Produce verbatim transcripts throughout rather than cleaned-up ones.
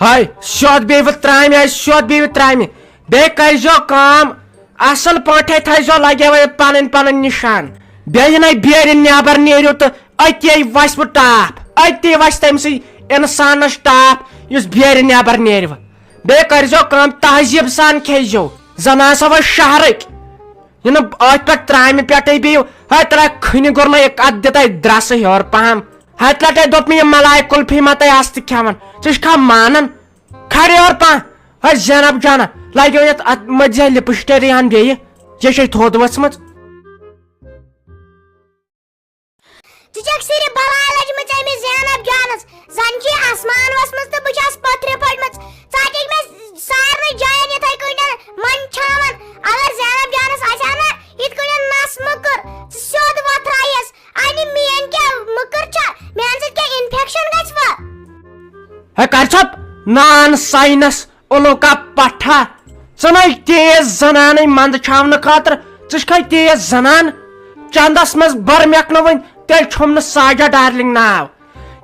ہاے، سیوٚد بیٚیہِ وۄنۍ ترٛامہِ، ہاے، سیوٚد بیٚیہِ وۄنۍ ترٛامہِ۔ بیٚیہِ کٔرۍزیو کٲم، اَصٕل پٲٹھۍ تھٲیزیو لگٲوِتھ پنٕنۍ پنٕنۍ نِشان۔ بیٚیہِ یِنَے بیرِ نٮ۪بر نیٖرِو تہٕ أتی وَسہِ وۄنۍ ٹاپھ، أتی وَسہِ تٔمۍ سٕے اِنسانَس ٹاپھ یُس بیرِ نٮ۪بر نیرِ وۄنۍ۔ بیٚیہِ کٔرۍزیو کٲم، تہذیٖب سان کھیٚیزیو، زَن آسو أسۍ شہرٕکۍ۔ یہِ نہٕ أتھۍ پٮ۪ٹھ ترٛامہِ پٮ۪ٹھٕے بِہِو۔ ہے، ترٛا کھٕنہِ گوٚرمَے اَتھ دِتَے درٛسہٕ ہیوٚر پَہَم۔ ہَتہِ لَٹہِ دوٚپ مےٚ، یہِ مَلایہِ کُلفی ما تۄہہِ آستہٕ کھٮ۪وان؟ ژٕ چھُکھا مانان؟ کھَر یورٕ پَہَم۔ ہے زینب جانہ، لَگیو یَتھ اَتھ مٔتۍ زِ لِپسٹِک ہَن بیٚیہِ۔ یہِ چھے تھوٚد ؤژھمٕژ۔ ژٕ چھَکھ صرف بلاے لٔجمٕژ أمِس زینب جانَس۔ زَن چھِ یہِ آسمان ؤژھمٕژ تہٕ بہٕ چھَس پٔتھرِ پھٔٹمٕژ۔ ژٕ ہَٹِکھ مےٚ سارنٕے جایَن یِتھَے کٔنۍ منٛدچھاوان۔ اگر زینب جانَس آسہِ ہا نہ یِتھ کٔنۍ نَس مٔکٕر، ژٕ سیوٚد وۄتھرایَس۔ اَنہِ میٛٲنۍ کیٛاہ مٔکٕر چھا؟ میٛانہِ سۭتۍ کیٛاہ اِنفٮ۪کشَن گژھِ وۄنۍ؟ ہے کر ژھۄپ، نان ساینس اُلوکا پٹھا۔ ژٕ نے تیز زنانٕے منٛدٕ چھاونہٕ خٲطرٕ، ژٕ چھکھے تیز زنان۔ چندس منٛز بر مےٚ نہٕ وۄنۍ، تیٚلہِ چھُم نہٕ ساجا ڈارلنگ ناو۔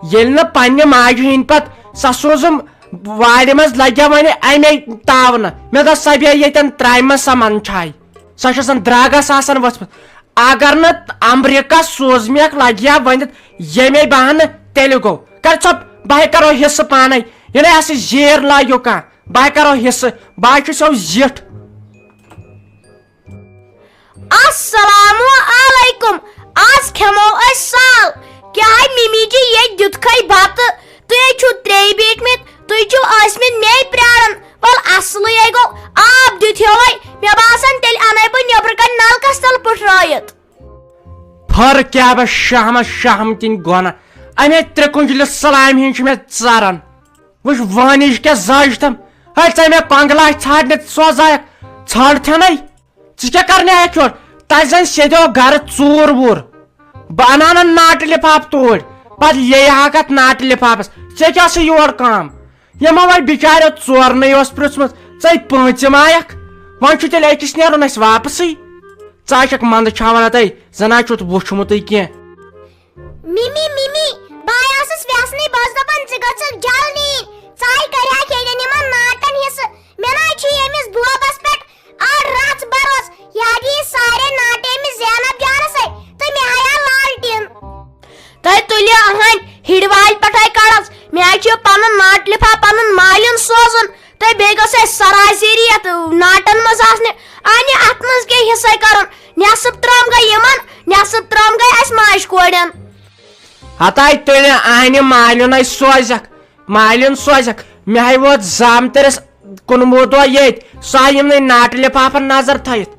ییٚلہِ نہٕ پننہِ ماجہِ ہٕنٛدۍ پتہٕ سۄ سوٗزُم وارِ منٛز، لگیا وۄنۍ امے تاونہٕ۔ مےٚ دوٚپ سۄ بیٚہہِ ییٚتٮ۪ن ترامہِ منٛز، سۄ منٛدچھایہِ۔ سۄ چھِ آسان دراگس آسان ؤژھمٕژ۔ اگر نہٕ امریکہ سوزمیکھ لگیا ؤنِتھ ییٚمے بہانہٕ، تیٚلہِ گوٚو۔ کر ژھۄپ، بہٕ ہے کرو حصہٕ پانے۔ یہِ نے اسہِ زیر لایو کانٛہہ، بہٕ ہے کرو حصہٕ، بہٕ ہے چھُس یو زِٹھ۔ السلام علیکم، آز کھٮ۪مو أسۍ سال۔ کیٛاہ ہے مِمی جی، ییٚتہِ دیُتکھے بتہٕ، تُہۍ ہے چھِو ترٛیٚیہِ بیٖٹھمٕتۍ، تُہۍ چھِو ٲسمٕتۍ مے پرٛاران۔ وَل اَصلٕے ہے گوٚو، آب دیُت ہیوے، مےٚ باسان تیٚلہِ اَنَے بہٕ نیٚبرٕ کَنہِ نَلکَس تَل پٕٹھرٲیِتھ۔ پھر کیٛاہ بہٕ شہمت شہمتٕنۍ گۄنہ، اَمے ترٛےٚ کُنجلہِ سلامہِ ہِنٛدۍ چھِ مےٚ ژَران۔ وٕچھ وٲنِج کیٛاہ زاج تَم، ہے ژےٚ مےٚ کۄنٛگہٕ لَچھ ژھانٛڈنہِ سوزایَکھ، ژھانٛڈ تھٮ۪نَے۔ ژٕ کیٛاہ کرنہِ آیَکھ یور؟ تَتہِ زَن سیٚدیو گرٕ ژوٗر ووٗر۔ بہٕ اَنہٕ ہا نہٕ ناٹہٕ لِفاف توٗرۍ۔ پَتہٕ ییٚیہِ ہاکھ اَتھ ناٹہٕ لِفافَس۔ ژےٚ کیٛاہ چھِ یور کٲم؟ یِمو وۄنۍ بِچاریو ژورنٕے اوس پرٛژھمُت، ژَے پٲنٛژِم آیَکھ؟ وۄنۍ چھُ تیٚلہِ أکِس نیرُن اَسہِ واپسٕے۔ ژٕ ہا چھَکھ منٛدٕ چھاوان اَتَے، زَن ہا چھُتھ وُچھمُتٕے کینٛہہ۔ مِمی، مِمی، بہٕ آیاسَس وٮ۪سنٕے، بہٕ ٲسٕس دَپان ژٕ گٔژھکھ جلدی یِنۍ۔ ژَے کَرِہَکھ ییٚتٮ۪ن یِمَن ناٹَن حِصہٕ۔ مےٚ نہ حظ چھُ ییٚمِس بوبَس پٮ۪ٹھ اَڑ رَژھ بروس، یہِ ہا دِیہِ سارے ناٹہٕ أمِس زینب جانَس اَتھِ تہٕ مےٚ ہایہِ ہا لالٹیٖن۔ تۄہہِ تُلِو أہنٛدِ ہِڑِ والہِ پٮ۪ٹھَے کَڑَس، مےٚ ہا چھُ پَنُن ناٹہٕ لِفاف پَنُن مالیُن سوزُن، تہٕ بیٚیہِ گٔژھ اَسہِ سراسیری یَتھ ناٹَن منٛز آسنہِ۔ اَنہِ اَتھ منٛز کیٛاہ حِصَے کَرُن؟ نٮ۪صٕب ترٛام گٔے یِمَن، نٮ۪صٕب ترٛام گٔے اَسہِ ماجہِ کورٮ۪ن۔ ہَتاے تُلہِ اَہنہِ مالیُن اَسہِ سوزٮ۪کھ۔ مالیُن سوزکھ، مےٚ ہے ووت زامتٕرِس کُنوُہ دۄہ ییٚتۍ، سُہ آیہِ یِمنٕے ناٹہٕ لِفافن نظر تھٲیِتھ۔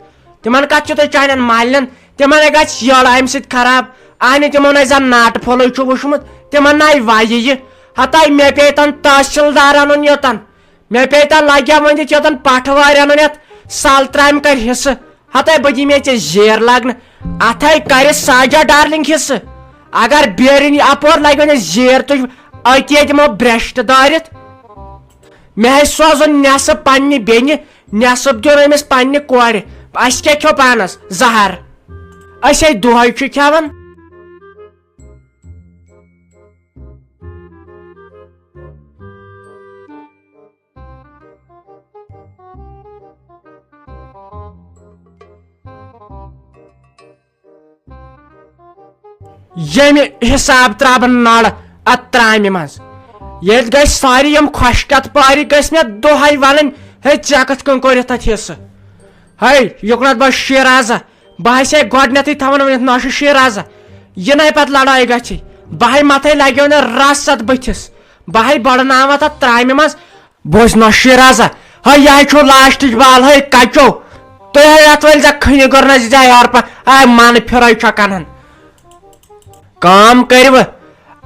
تِمن کتھ چھُ تۄہہِ چانٮ۪ن مالٮ۪ن؟ تِمن ہے گژھِ یٔڑ امہِ سۭتۍ خراب۔ اہنہِ تِمو نَے زن ناٹہٕ پھوٚلُے چھُ وُچھمُت، تِمن نَے ویہِ یہِ۔ ہتاے مےٚ پیٚیہِ تن تحصیلدار انُن یوٚتن، مےٚ پیٚیہِ تن لگیا ؤنِتھ یوٚتن پٹھوارِ انُن یتھ سلترامہِ کرِ حصہٕ۔ ہتاے بہٕ دِمے ژےٚ زیر لگنہٕ۔ اتھے کرِ ساجا ڈارلنگ حصہٕ۔ اگر بیرِنۍ اپور لگہِ وۄنۍ زیر تُج، أتی دِمو برٛشٹ دٲرِتھ۔ مےٚ آسہِ سوزُن نٮ۪صٕب پننہِ بیٚنہِ، نٮ۪صٕب دیُن أمِس پننہِ کورِ۔ اسہِ کیٛاہ کھیوٚو پانس زہر؟ أسۍ ہے دۄہے چھِ کھٮ۪وان۔ ییٚمہِ حساب ترٛاوٕ بہٕ نَلہٕ اَتھ ترٛامہِ منٛز۔ ییٚلہِ گژھِ سارے یِم خۄشکٮ۪تھ پارِ گژھِ مےٚ دۄہے وَنٕنۍ، "ہے، ژےٚ کِتھ کٔنۍ کوٚرُتھ اَتھ حصہٕ؟ ہے، یُکنَتھ بہٕ شیرازہ، بہٕ آسے گۄڈٕنٮ۪تھٕے تھاوان ؤنِتھ نۄشہِ شیرازہ، یہِ نَے پَتہٕ لڑٲے گژھِ، بہٕ ہے مَتھَے لَگیو نہٕ رَس اَتھ بٕتھِس، بہٕ ہے بَڑناوَتھ اَتھ ترٛامہِ منٛز۔" بوز نۄشہِ رازا، ہے، یہِ ہے چھو لاسٹٕچ بال، ہے کچو، تُہۍ ہے یتھ ؤلۍ زِ کھنہِ گٔر نہ زِ یارٕ پا، ہے من پھرے چھۄ کنن۔ کٲم کٔرِو،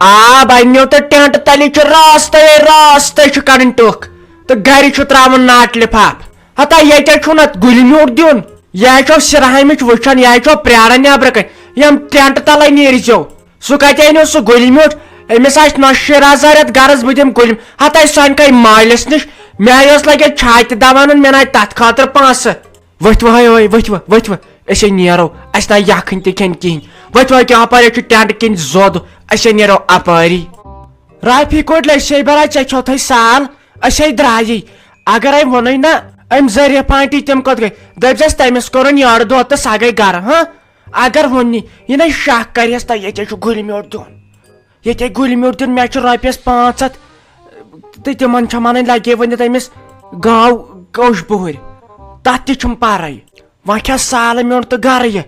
آب انِو تہٕ ٹینٹ تلی چھُ راستَے، راستَے چھُ کڑٕنۍ ٹُکھ تہٕ گرِ چھُ تراوُن ناٹہٕ لفاف۔ ہتا ییٚتہِ چھُنہٕ اَتھ گُلہِ میوٗٹھ دیُن، یہِ ہے چھو سِرہامِچ وٕچھان، یہِ ہے چھو پرٛاران نیٚبرٕ کَنۍ، یِم ٹینٹ تلے نیٖرزیو۔ سُہ کتہِ انیو سُہ گُلۍ میوٗٹھ؟ أمِس آسہِ نۄشہِ شیرازہ رٮ۪تھ غرض، بہٕ دِمہٕ گُلۍ۔ ہتاے سۄ انہِ کَے مالِس نِش؟ مےٚ آیہِ اوس لگے چھاتہِ دوا انُن، مےٚ ناے تتھ خٲطرٕ پونٛسہٕ۔ ؤتھِو ہے، ٲے، ؤتھِو، ؤتھِو، أسۍ ہے نیرو، اسہِ ناے یکھٕنۍ تہِ کھٮ۪ن کِہیٖنۍ۔ ؤتھِو أکیٛاہ ہپٲرۍ، ییٚتہِ چھُ ٹینٹ کِنۍ زوٚد، أسۍ ہے نیرو اپٲری۔ رافی کوٚٹ لے شیٚیہِ برا، ژےٚ کھیوتھے سال؟ أسۍ ہے درٛایے۔ اگرے ووٚنُے نہ أمۍ ظریف آنٹی، تِم کوٚت گٔے؟ دٔپۍ زٮ۪س تٔمِس کوٚرُن یورٕ دۄد تہٕ سۄ گٔے گرٕ، ہاں؟ اگر ووٚننی، یہِ نَے شک کرِہَس تۄہہِ، ییٚتہِ چھُ گُلۍ میوٚٹ دیُن۔ ییٚتہِ گُلۍ میوٚٹ دیُن، مےٚ چھُ رۄپیَس پانٛژھ ہَتھ، تہٕ تِمن چھَم اَنٕنۍ لگے وۄنۍ تٔمِس گاو کوٚش بُہٕرۍ، تَتھ تہِ چھُم پَرَے۔ وۄنۍ کھٮ۪س سالہٕ میوٚنٛڈ تہٕ گرٕ یہِ۔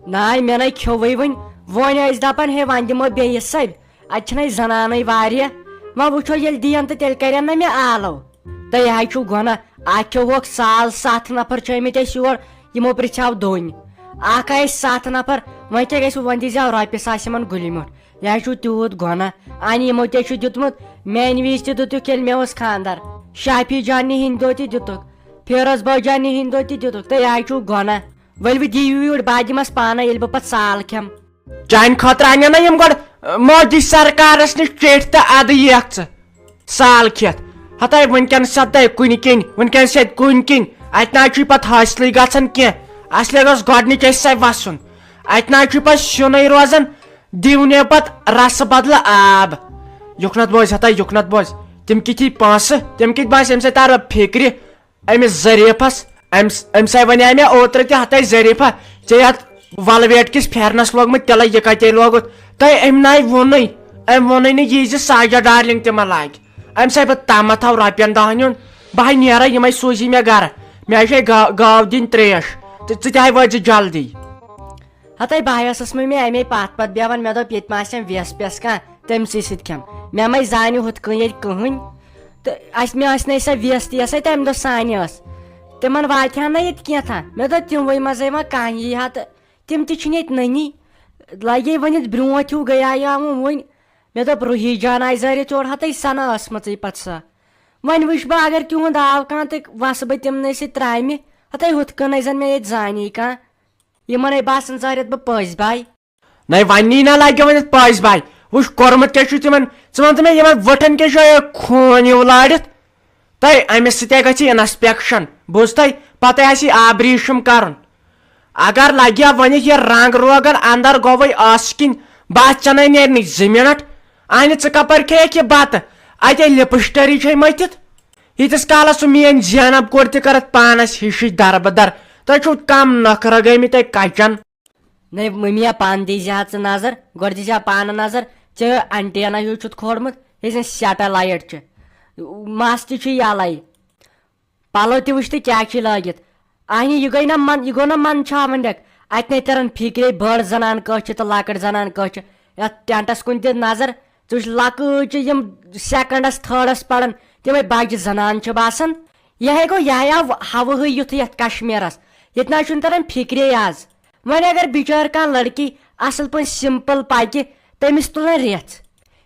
ناے، مےٚ نَے کھیوٚوُے وۄنۍ۔ وۄنۍ ٲسۍ دَپان، ہے، وۄنۍ دِمو بیٚیِس سَبہِ۔ اَتہِ چھِنَے زنانَے واریاہ۔ وۄنۍ وٕچھو ییٚلہِ دِیَن تہٕ تیٚلہِ کَرن نہ مےٚ آلو۔ تہٕ یہِ حظ چھُو گۄناہ۔ اَتہِ کھیوٚوہوکھ سال، سَتھ نفر چھِ آمٕتۍ اَسہِ یور، یِمو پرٛژھیو دوٚنۍ۔ اَکھ آے سَتھ نفر، وۄنۍ کیٛاہ گژھِ؟ وۄنۍ دیٖزیو رۄپیہِ ساس یِمَن گُلہِ میوٚٹھ۔ یہِ حظ چھُو تیوٗت گۄناہ۔ اَنہِ یِمو تہِ چھُ دیُتمُت، میٛانہِ وِزِ تہِ دیُتُکھ ییٚلہِ مےٚ اوس خانٛدر۔ شافی جانہِ ہِنٛدۍ دۄہ تہِ دیُتُکھ، فیروز بٲے جانہِ ہِنٛدۍ دۄہ تہِ دیُتُکھ، تہٕ یہِ حظ چھُو گۄناہ۔ ؤلِو دِیِو یوٗرۍ، بہٕ دِمَس پانَے، ییٚلہِ بہٕ پَتہٕ سال کھٮ۪م۔ چانہِ خٲطرٕ اَنہِ نا یِم گۄڈٕ، آ، مودی سرکارَس نِش چیٚٹھۍ تہٕ اَدٕ یِیَکھ ژٕ سال کھٮ۪تھ۔ ہَتَے وٕنکٮ۪ن سَپدَے کُنہِ کِنۍ، وٕنکٮ۪ن سیٚدِ کُنہِ کِنۍ۔ اَتہِ نہ حظ چھُے پَتہٕ حٲصلٕے گژھان کینٛہہ۔ اَصلی گوٚژھ گۄڈٕنِچ اَسہِ سۄے وَسُن۔ اَتہِ نہ حظ چھُے پَتہٕ سیُنٕے روزان، دِونہِ پَتہٕ رَسہٕ بدلہٕ آب۔ یُکنَتھ بوز، ہَتَے یُکنَتھ بوز۔ تِم کِتھی پونٛسہٕ، تِم کِتھۍ باسہِ اَمہِ سۭتۍ تَرٕ فِکرِ۔ أمِس ظریٖفس، أمِس، أمِس ہے وَنیٛاے مےٚ اوترٕ تہِ، ہَتَے ظریٖفہ، ژےٚ یَتھ وَلویٹ کِس پھٮ۪رنَس لوگمُت تِلَے، یہِ کَتہِ لوگُتھ؟ تہٕ أمۍ نَے ووٚنُے، أمۍ ووٚنُے نہٕ یہِ زِ ساجہ ڈارلِنٛگ تہِ ما لاگہِ۔ أمِس ہے بہٕ تَمَتھ تھاو رۄپیَن دَہَن ہُنٛد، بہٕ ہے نیرَے، یِمَے سوٗزی مےٚ گَرٕ۔ مےٚ ہے چھے گا-، گاو دِنۍ ترٛیش، تہٕ ژٕ تہِ ہے وٲتۍ زِ جلدی۔ ہَتَے بہٕ ہے ٲسٕس مٔمی اَمے پَتھ پَتھ بیٚہوان، مےٚ دوٚپ، ییٚتہِ ما آسٮ۪م وٮ۪س پٮ۪س کانٛہہ، تٔمۍ سٕے سۭتۍ کھٮ۪م۔ مےٚ مَے زانہِ ہُتھ کٔنۍ ییٚتہِ کٕہٕنۍ۔ تہٕ اَسہِ، مےٚ ٲسۍ نہٕ سۄ وٮ۪س تہِ، یۄس تَمہِ دۄہ سانہِ ٲس۔ تِمن واتہِ ہا نہ ییٚتہِ کینٛژھا۔ مےٚ دوٚپ، تِموٕے منٛزٕے ما کانٛہہ یی ہا تہٕ تِم تہِ چھِنہٕ ییٚتہِ نٔنی۔ لگے وۄنۍ ییٚتہِ برونٛٹھ ہیوٗ گٔیایاو وۄنۍ۔ مےٚ دوٚپ، روحی جان آسہِ زٲرِتھ یورٕ ہَتَے سَنہ ٲسمٕژٕے پَتہٕ سۄ۔ وۄنۍ وٕچھ بہٕ، اگر تِہُنٛد آو کانٛہہ تہٕ وَسہٕ بہٕ تِمنٕے سۭتۍ ترٛامہِ۔ ہَتَے ہُتھ کٔنۍ ٲسۍ زَن مےٚ ییٚتہِ زانی کانٛہہ۔ یِمن ہے باسان زٲرِتھ بہٕ پٔزۍ بَے۔ نَے وَنی نہ لَگہِ وۄنۍ پٔزۍ بَے۔ وٕچھ کوٚرمُت کیٛاہ چھُ تِمن۔ ژٕ وَن تہٕ مےٚ، یِمن وٕٹھن کیٛاہ چھُ یہِ خوٗن ہیوٗ لارِتھ؟ تہٕ أمِس سۭتۍ گژھِ اِنسپیکشن، بوٗزتھٕے؟ پَتہٕ آسہِ یہِ آبریٖش یِم کَرُن۔ اگر لَگہِ ہا وۄنۍ یہِ رنٛگ روغن اَندر گوٚوُے ٲسہٕ کِنۍ، بَس ژےٚ نَے نیرِ نہٕ زٕ مِنٹ۔ اَہنہِ، ژٕ کَپٲرۍ کھیٚیَکھ یہِ بَتہٕ؟ اَتے لِپسٹری چھے مٔتھِتھ۔ ییٖتِس کالَس سُہ میٛٲنۍ زینب کورِ تہِ کٔرٕتھ پانَس ہِشی دربٕدر۔ تۄہہِ چھُو کَم نٔخرٕ گٔمٕتۍ اَتہِ کَچَن۔ نَے مٔمیا، پانہٕ دیٖزِ ہا ژٕ نظر، گۄڈٕ دیٖزِ ہا پانہٕ نظر، ژےٚ انٹینا ہیوٗ چھُتھ کھولمُت، یُس زَن سیٹلایٹ چھُ، مَس تہِ چھُ یَلَے، پَلو تہِ وٕچھ تہٕ کیٛاہ چھُے لٲگِتھ۔ اَہنہِ، یہِ گٔے نہ من، یہِ گوٚو نہ من چھاوٕنۍ ڈٮ۪ک۔ اَتہِ نَے تَران فِکرے، بٔڑ زنان کٲژ چھِ تہٕ لۄکٕٹ زنان کٲژ چھِ۔ یَتھ ٹٮ۪نٹَس کُن دِ نظر، ژٕ وٕچھ لۄکٕٹۍ چھِ یِم سٮ۪کنڈَس تھٲڈَس پَران، تِمَے بَجہِ زنان چھِ باسان۔ یہِ ہے گوٚو، یہِ ہے آو ہَوہٕے یُتھُے یَتھ کشمیٖرَس۔ ییٚتہِ نہ حظ چھُنہٕ تَران فِکرے آز۔ وۄنۍ اگر بِچٲر کانٛہہ لڑکی اصل پٲٹھۍ simple پکہِ، تٔمِس تُلن رِژھ۔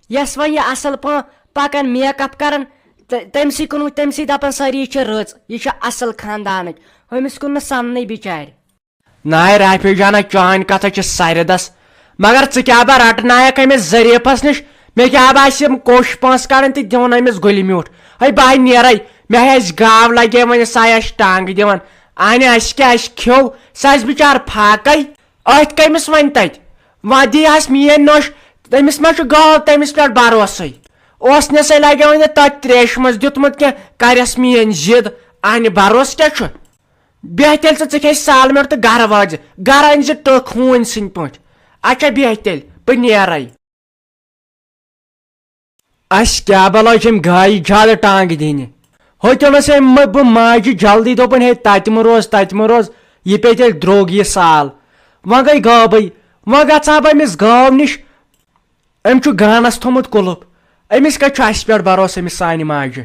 یۄس وۄنۍ یہِ اصل پٲٹھۍ پکان، make up کران، تہٕ تٔمسٕے کُن، تٔمسٕے دپان سٲری، یہِ چھِ رٕژ، یہِ چھِ اصل خاندانٕچ، ہُمِس کُن نہٕ سننٕے بچارِ۔ ناے رافی جانا، چٲنۍ کتھ چھِ سرِ دس، مگر ژٕ کیٛاہ با رٹنایکھ أمِس ظریفس نِش؟ مےٚ کیٛاہ باسہِ یِم کوٚش پونٛسہٕ کڑٕنۍ تہٕ دِوان أمِس گُلہِ میوٗٹھ؟ ہے بہٕ ہے نیرے، مےٚ ہے آسہِ گاو لگے وۄنۍ، سۄ آسہِ ٹانٛگہٕ دِوان۔ اہنہِ، اسہِ کیٛاہ، اسہِ کھیوٚو، سۄ آسہِ بچار فاقے۔ أتھۍ کٔمِس وۄنۍ تتہِ؟ وۄنۍ دی ہس میٲنۍ نوٚش، تٔمِس ما چھُ گاو تٔمِس پٮ۪ٹھ بروسے؟ اوس نہٕ سۄ لگے وۄنۍ تتھ تریشہِ منٛز دیُتمُت کینٛہہ، کرٮ۪س میٲنۍ ضد۔ اہنہِ، بروسہٕ کیٛاہ چھُ؟ بیٚہہ تیٚلہِ ژٕ، ژٕ کھے سالمٮ۪ٹ تہٕ گرٕ وٲتۍ زِ، گرٕ أنۍ زِ ٹٔکھ ہوٗنۍ سٕنٛدۍ پٲٹھۍ۔ اچھا بیٚہہ تیٚلہِ، بہٕ نیرے۔ اسہِ کیٛاہ بلاے چھِ أمۍ گایہِ زیادٕ ٹانٛگہٕ دِنہِ۔ ہوٚتہِ اوٚنُس أمۍ مہ-، بہٕ ماجہِ جلدی، دوٚپُن، ہے، تَتہِ مہٕ روز، تَتہِ مہٕ روز، یہِ پیٚیہِ تیٚلہِ درٛوگ یہِ سال۔ وۄنۍ گٔے گٲبٕے، وۄنۍ گژھٕ ہا بہٕ أمِس گٲو نِش، أمۍ چھُ گانَس تھوٚمُت قُلُف، أمِس کَتہِ چھُ اَسہِ پٮ۪ٹھ بروسہٕ، أمِس سانہِ ماجہِ؟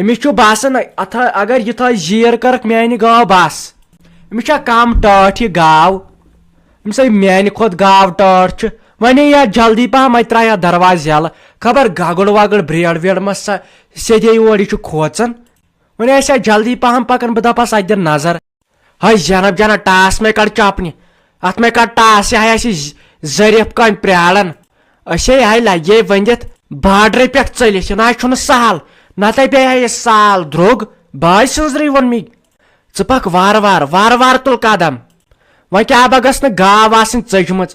أمِس چھُ باسان، اَتھ ہا-، اگر یہِ تھاوِ زیٖر کٔرٕکھ میٛانہِ گٲو، بس۔ أمِس چھا کم ٹٲٹھ یہِ گاو؟ أمِس ہے میانہِ کھۄتہٕ گاو ٹٲٹھ چھِ۔ وۄنۍ ہے یا جلدی پہم، اَتہِ ترٛایہِ ہا دروازٕ یَلہٕ۔ خبر گگُر وگُر، برٛیڈ ویڈ ما سا سیٚدے یور، یہِ چھُ کھوژان۔ وۄنۍ آسہِ ہا جلدی پہم پکان، بہٕ دپس اَتہِ دِ نظر۔ ہے زینب جانا، ٹاس مے کڑ چپنہِ۔ اتھ مے کڑ ٹاس، یہِ ہے آسہِ ز-، ظریف کامہِ پرٛاران۔ أسۍ ہے آیہِ لگے ؤنِتھ بارڈرٕ پٮ۪ٹھ ژٔلِتھ، یہِ نہ حظ چھُنہٕ سہل۔ نتہٕ پیٚیہِ ہا یہِ سال درٛوگ۔ بٲے سٕنٛزرٕے ووٚن مےٚ۔ ژٕ پکھ وارٕ وارٕ، وارٕ وارٕ تُل قدم۔ وۄنۍ کیٛاہ، بہٕ گژھٕ نہٕ گاو آسٕنۍ ژٔجمٕژ۔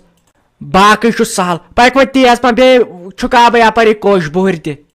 باقٕے چھُ سہل۔ پکھ وۄنۍ تیز پہم، بیٚیہِ چھُکھ آبٕے اپٲری کوٚش بُہٕرۍ تہِ۔